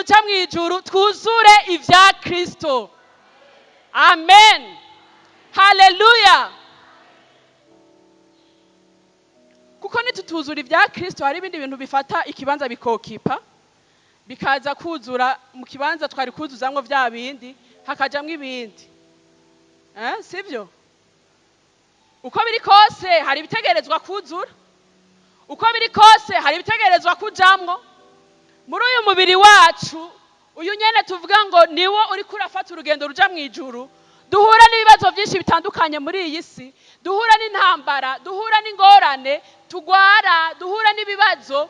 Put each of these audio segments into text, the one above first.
buca mu ijuru, twuzure ibya Kristo. Amen, haleluya. Kuko nitutuzura ibya Kristo, hari ibindi bintu bifata ikibanza, bikokipa, bikaza kuzura mu kibanza twari kuzuzamwo bya bindi, hakajamwo ibindi. Sivyo? Uko biri kose hari ibitegerezwa kuzura, uko biri kose hari ibitegerezwa kujamwo muri uyu mubiri wacu. Uyu nyene tuvuga ngo niwo uriko urafata urugendo ruja mu ijuru. Duhura n'ibibazo byinshi bitandukanye muri iyi si, duhura n'intambara, duhura n'ingorane, tugwara, duhura n'ibibazo.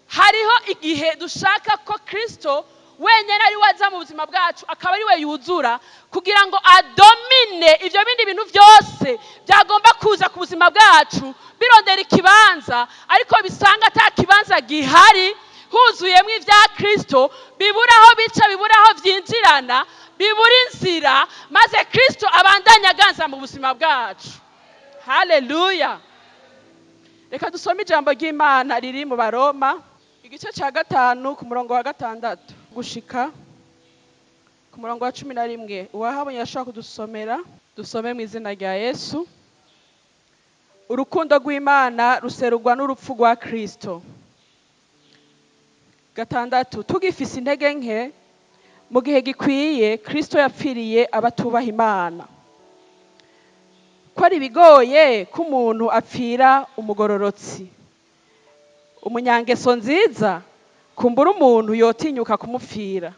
Hariho igihe dushaka ko Kristo wenyine ari we aza mu buzima bwacu, akaba ari we yuzura, kugira ngo adomine ibyo bindi bintu byose byagomba kuza ku buzima bwacu birondera ikibanza, ariko bisanga ata kibanza gihari. Huzuyemo ibya Kristo, bibura aho bica, bibura aho byinjirana, bibura inzira, maze Kristo abandanye aganza mu buzima bwacu. Haleluya. Reka dusome ijambo ry'Imana riri mu Baroma, igice cya 5, ku murongo wa 6 gushika ku murongo wa 11. Uwahabonye ashobora kudusomera. Dusome mu izina rya Yesu. Urukundo rw'Imana ruserurwa n'urupfu rwa Kristo. 6: tugifise intege nke, mu gihe gikwiye Kristo yapfiriye abatubaha Imana. Ko ari bigoye ko umuntu apfira umugororotsi, umunyangeso nziza kumbura umuntu yotinyuka kumupfira.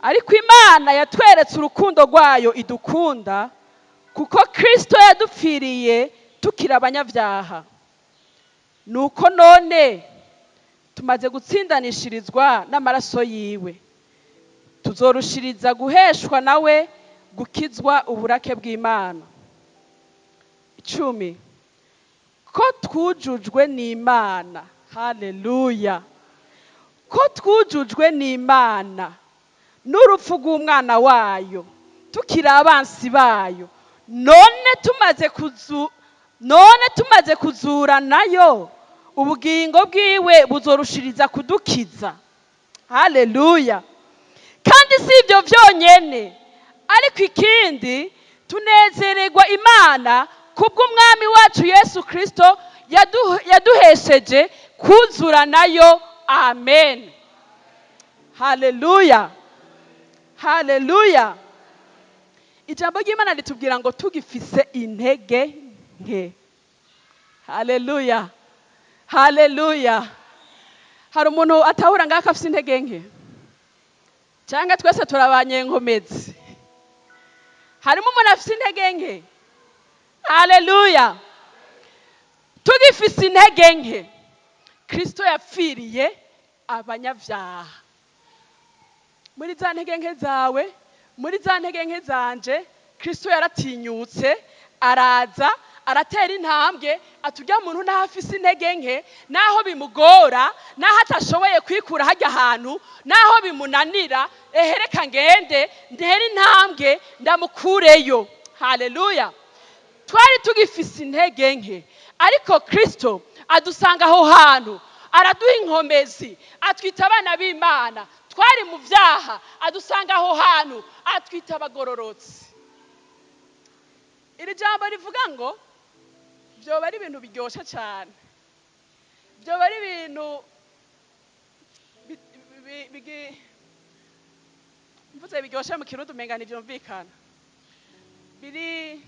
Ariko Imana yatweretse urukundo rwayo idukunda, kuko Kristo yadupfiriye tukiri abanyabyaha. Nuko none tumaze gutsindanishirizwa n'amaraso yiwe, tuzorushiriza guheshwa nawe gukizwa uburake bw'Imana. 10: ko twujujwe n'Imana, haleluya, ko twujujwe n'Imana n'urupfu rw'umwana wayo tukiri abansi bayo, none tumaze kuzura nayo ubugingo bwiwe, buzorushiriza kudukiza. Haleluya. Kandi si ibyo byonyine, ariko ikindi, tunezererwa Imana kubw'Umwami wacu Yesu Kirisito yaduhesheje kuzura nayo. Amen, haleluya, haleluya. Ijambo ry'Imana ritubwira ngo tugifise intege nke. Haleluya, haleluya. Hari umuntu atahura ngako afise intege nke, cyangwa twese turabanyenkomezi? Harimo umuntu afise intege nke? Haleluya. Tugifise intege nke, Kristo yapfiriye abanyabyaha. Muri za ntege nke zawe, muri za ntege nke zanje, Kristo yaratinyutse, araza, aratera intambwe, atujya muntu naho afise intege nke, naho bimugora, naho atashoboye kwikura hajya ahantu, naho bimunanira, ehereka ngende ntere intambwe ndamukureyo. Haleluya. Twari tugifise intege nke, ariko Kristo adusanga aho hantu, araduha inkomezi, atwita abana b'Imana. Twari mu byaha, adusanga aho hantu, atwita abagororotsi. Iri jambo rivuga ngo byoba ari ibintu biryoshye cyane, byoba ari ibintu mvuze biryoshye mu Kirundi umenga ntibyumvikana, biri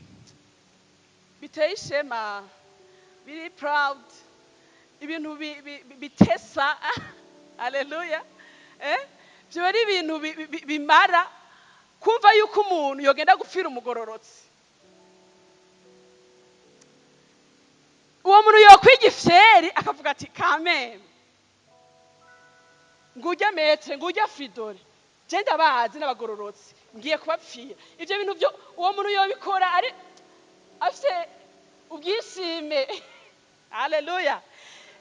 biteye ishema, biri proud, ibintu bitesa. Haleluya. Byoba ari ibintu bimara kumva yuko umuntu yogenda gupfira umugororotsi. Uwo muntu yokwiga ifyeri, akavuga ati: "Kameme, ngujya metre, ngujya Fridore, je ndabazi n'abagororotsi, ngiye kubapfira." Ivyo bintu byo uwo muntu yobikora ari afise ubwishime. Haleluya.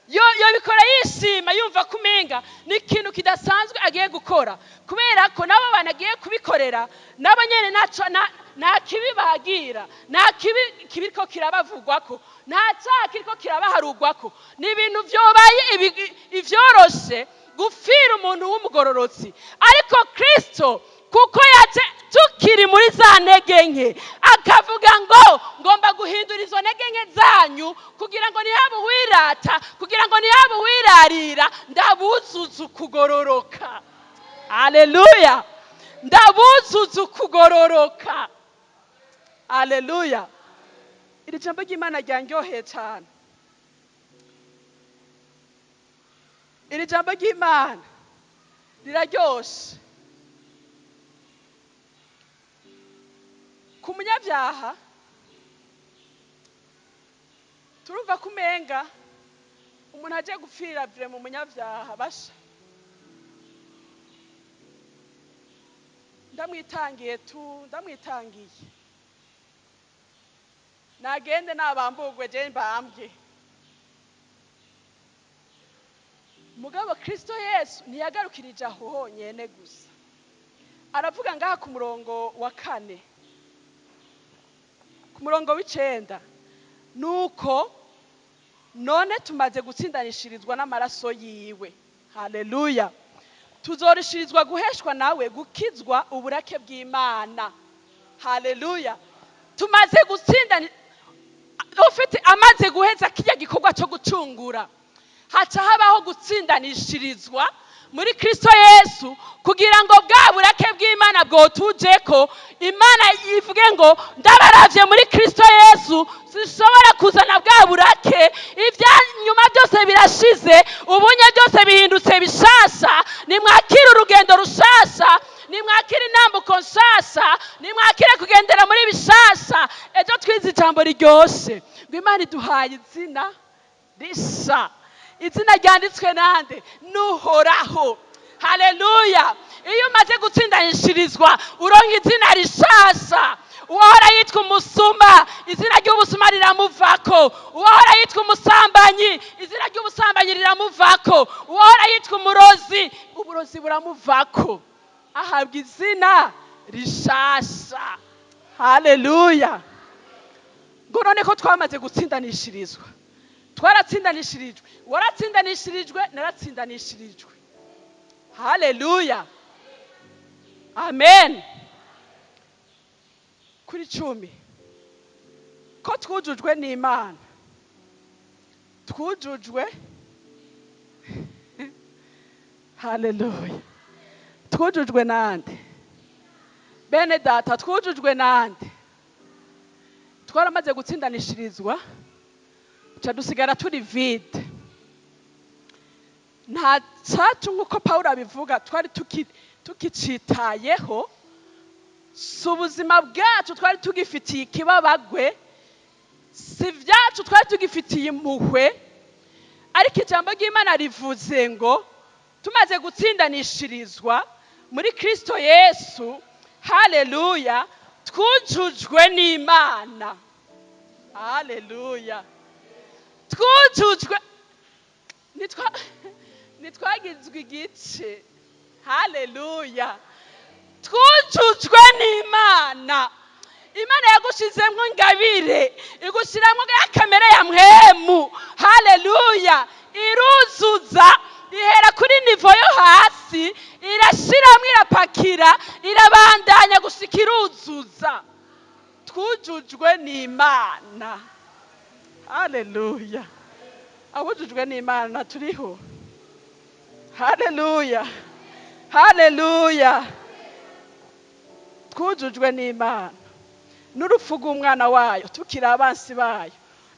Yo yobikora yishima, yumva ko umenga ni ikintu kidasanzwe agiye gukora, kubera ko nabo bantu agiye kubikorera nabo nyene ntaco nta kibi bagira, nta kibi kibiriko kirabavugwako, nta cyaha kiriko kirabaharugwako. Ni ibintu vyobaye ivyoroshe. gupfira umuntu w'umugororotsi. Ariko Kristo kuko yaje tukiri muri za ntege nke, akavuga ngo ngomba guhindura izo ntege nke zanyu kugira ngo ntihabe uwirata, kugira ngo ntihabe uwirarira, ndabuzuza ukugororoka. Haleluya, ndabuzuza ukugororoka. Haleluya. Iri jambo ry'Imana ryanryoheye cyane. Iri jambo ry'Imana riraryoshe. Ku munyabyaha turumva ko umenga umuntu aje gupfira vire mu munyabyaha basha, ndamwitangiye tu, ndamwitangiye, nagende nabambugwe je mbambwe. Mugabo Kristo Yesu ntiyagarukirije aho honyene gusa. Aravuga ngaha ku murongo wa 4, ku murongo w'9, nuko none tumaze gutsindanishirizwa n'amaraso yiwe. Haleluya. Tuzorishirizwa guheshwa nawe gukizwa uburake bw'Imana. Haleluya. Tumaze gutsindani, ufite amaze guheza kijya gikorwa cyo gucungura, haca habaho gutsindanishirizwa muri Kristo Yesu kugira ngo bwa burake bw'Imana bwotujeko. Imana ivuge ngo ndabaravye muri Kristo Yesu, sinshobora kuzana bwa burake, ibya nyuma byose birashize, ubunye byose bihindutse bishasha. Nimwakire urugendo rushasha, nimwakire intambuko nshasha, nimwakire kugendera muri bishasha. Ejo twize ijambo riryoshe ngo Imana iduhaye izina risha, izina ryanditswe nande? N'Uhoraho. Haleluya. Iyo umaze gutsindanishirizwa uronka izina rishasha. Uwahora yitwa umusuma, izina ry'ubusuma riramuvako. Uwahora yitwa umusambanyi, izina ry'ubusambanyi riramuvako. Uwahora yitwa umurozi, uburozi buramuvako. Ahabwa izina rishasha. Haleluya. Ngo none ko twamaze gutsindanishirizwa, twaratsindanishirijwe, waratsindanishirijwe, naratsindanishirijwe. Haleluya, amen. Kuri 10, ko twujujwe n'Imana, twujujwe. Haleluya. Twujujwe nande? Bene data, twujujwe nande? Twaramaze gutsindanishirizwa, ca dusigara turi vide. Nta cacu, nk'uko Pawulo abivuga, twari tukicitayeho. Si ubuzima bwacu twari tugifitiye ikibabagwe, si ibyacu twari tugifitiye impuhwe. Ariko ijambo ry'Imana rivuze ngo tumaze gutsindanishirizwa muri Kristo Yesu, haleluya, twujujwe n'Imana. Haleluya. Twujujwe, nitwagizwe igice. Haleluya. Twujujwe n'Imana. Imana yagushizemwo ingabire, igushiramwo ya kamere ya mpwemu. Haleluya. Iruzuza, ihera kuri nivo yo hasi, irashiramwo, irapakira, irabandanya gushika iruzuza. Twujujwe n'Imana. Haleluya. Abujujwe n'Imana turiho. Haleluya. Haleluya. Twujujwe n'Imana n'urupfu rw'umwana wayo, tukiri abansi bayo.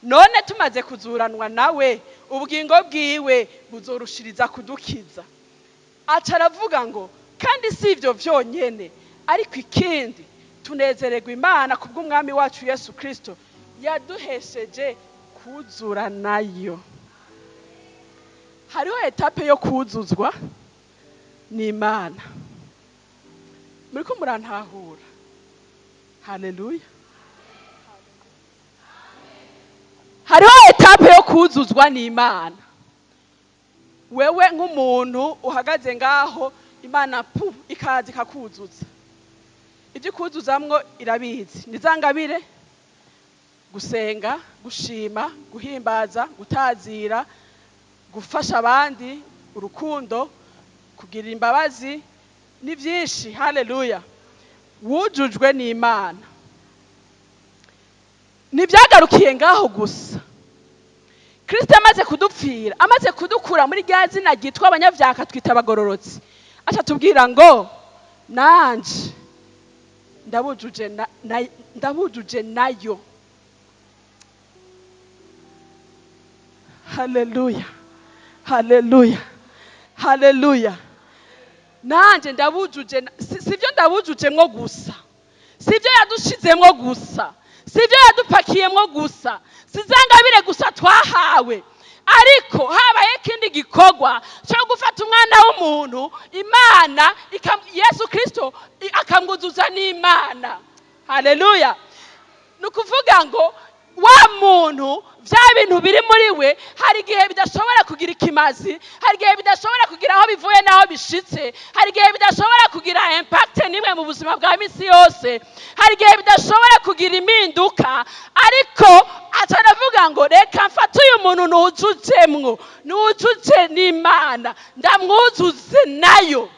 None tumaze kuzuranwa nawe, ubugingo bwiwe buzorushiriza kudukiza. Aca aravuga ngo kandi si ivyo vyonyene, ariko ikindi tunezererwa Imana kubw'umwami wacu Yesu Kristo yaduhesheje kuzura nayo. Hariho etape yo kuzuzwa n'Imana. Muriko murantahura? Haleluya. Hariho etape yo kuzuzwa n'Imana. Wewe nk'umuntu uhagaze ngaho, Imana pu ikaza ikakuzuza. Ibyo ikuzuzamwo irabizi. Ni za ngabire: gusenga, gushima, guhimbaza, gutazira, gufasha abandi, urukundo. Kugirira imbabazi ni byinshi. Haleluya. Wujujwe n'Imana. Ntibyagarukiye ngaho gusa. Kristo amaze kudupfira, amaze kudukura muri rya zina ryitwa abanyabyaha, twita abagororotsi, aca tubwira ngo nanje ndabujuje ndabujuje nayo. Haleluya, haleluya, haleluya. Nanje ndabujuje, sivyo ndabujujemwo gusa, sivyo yadushizemwo gusa, sivyo yadupakiyemwo gusa, sizangabire gusa twahawe, ariko habaye ikindi gikorwa cyo gufata umwana w'umuntu, Imana Yesu Kristo akamwuzuza n'Imana. Haleluya. Ni ukuvuga ngo wa muntu vya bintu biri muri we, hari igihe bidashobora kugira ikimazi, hari igihe bidashobora kugira aho bivuye n'aho bishitse, hari igihe bidashobora kugira impact nimwe mu buzima bwa misi yose, hari igihe bidashobora kugira impinduka, ariko ataravuga ngo reka mfate uyu muntu nujujemwo, nujuje n'Imana, ndamwuzuze nayo.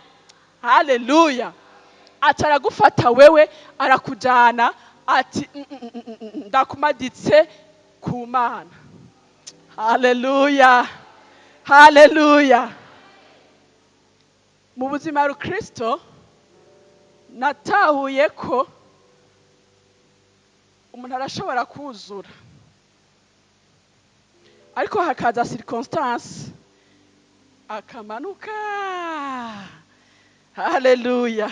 Haleluya. Ataragufata wewe arakujana ati ndakumaditse ku Mana. Haleluya, haleluya. Mu buzima rukristo natahuye ko umuntu arashobora kuzura, ariko hakaza circonstance akamanuka. Haleluya.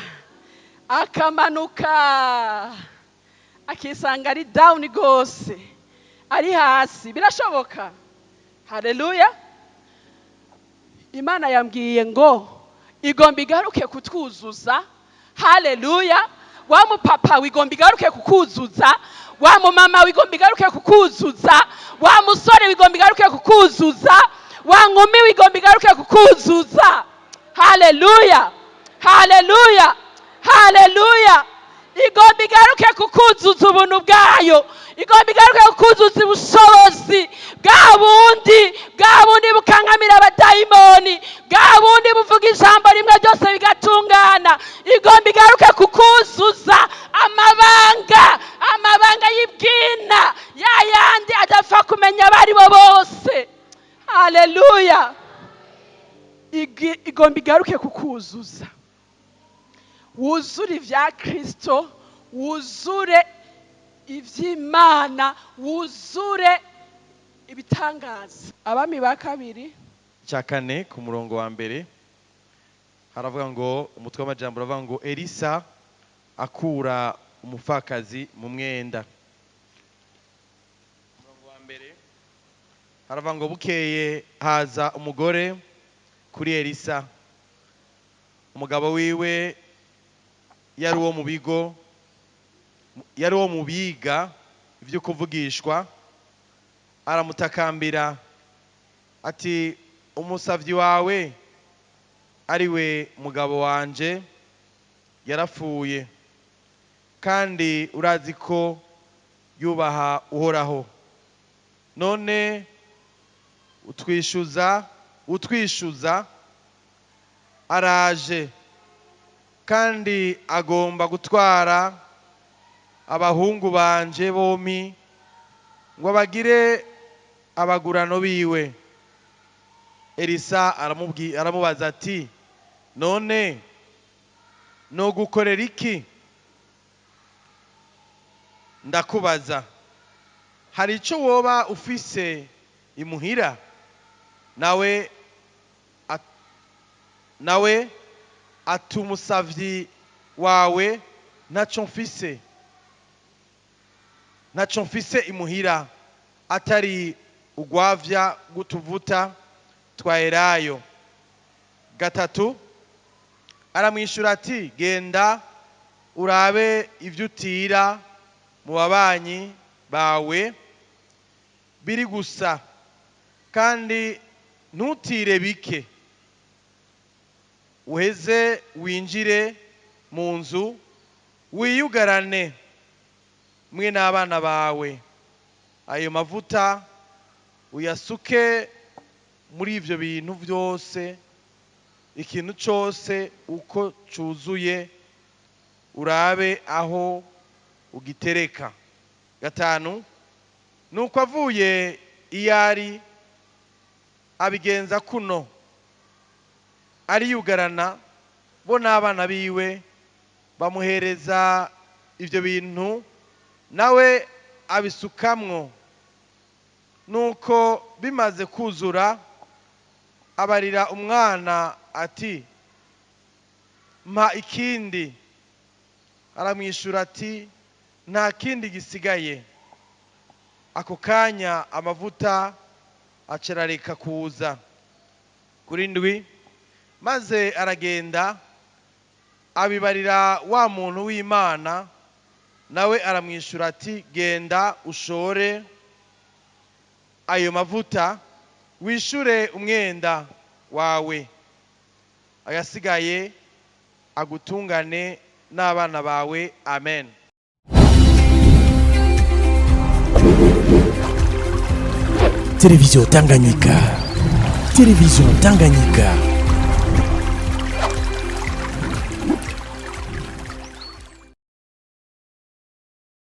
Akamanuka akisanga ari down gose, ari hasi. Birashoboka. Haleluya. Imana yambwiye ngo igomba igaruke kutwuzuza. Haleluya. Wa mupapa wigomba igaruke kukuzuza, wa mumama wigomba igaruke kukuzuza, wa musore wigomba igaruke kukuzuza, wa nkumi wigomba igaruke kukuzuza. Haleluya, haleluya, haleluya. Igomba igaruke kukuzuza ubuntu bwayo, igomba igaruke kukuzuza ubushobozi bwa bundi, bwa bundi bukankamira abadayimoni, bwa bundi buvuga ijambo rimwe byose bigatungana. Igomba igaruke kukuzuza amabanga, amabanga y'ibwina, ya yandi adapfa kumenya abo ari bo bose. Haleluya. Igomba igaruke kukuzuza, wuzure ibya Kristo, wuzure iby'Imana, wuzure ibitangaza. Abami ba kabiri cya 4 ku murongo wa 1 haravuga ngo, umutwe w'amajambo uravuga ngo Elisa akura umupfakazi mu mwenda. Umurongo wa 1 haravuga ngo bukeye haza umugore kuri Elisa, umugabo wiwe yari uwo mu bigo, yari uwo mu biga ibyo kuvugishwa, aramutakambira ati umusavyi wawe ari we mugabo wanje yarapfuye, kandi urazi ko yubaha Uhoraho, none utwishuza araje, kandi agomba gutwara abahungu banje bompi ngo abagire abagurano biwe. Elisa aramubaza ati none no gukorera iki? Ndakubaza, hari ico woba ufise imuhira? Nawe ati umusavyi wawe ntaco mfise, ntaco mfise imuhira atari ugwavya gutuvuta twa elayo. 3 aramwishura ati genda urabe ivyo utira mu babanyi bawe biri gusa, kandi ntutire bike, uheze winjire mu nzu wiyugarane mwe n'abana bawe, ayo mavuta uyasuke muri ivyo bintu byose Ikintu cyose uko cyuzuye, urabe aho ugitereka. Gatanu, nuko avuye iyo ari, abigenza kuno, ariyugarana, bo n'abana biwe, bamuhereza ibyo bintu, nawe abisukamwo. Nuko bimaze kuzura, abarira umwana ati: "Mpa ikindi." Aramwishyura ati: "Nta kindi gisigaye." Ako kanya amavuta acarareka kuza. Kuri ndwi, maze aragenda abibarira wa muntu w'Imana, nawe aramwishyura ati: "Genda ushore ayo mavuta, wishyure umwenda wawe, ayasigaye agutungane n'abana bawe." Amen. Télévision Tanganyika. Télévision Tanganyika.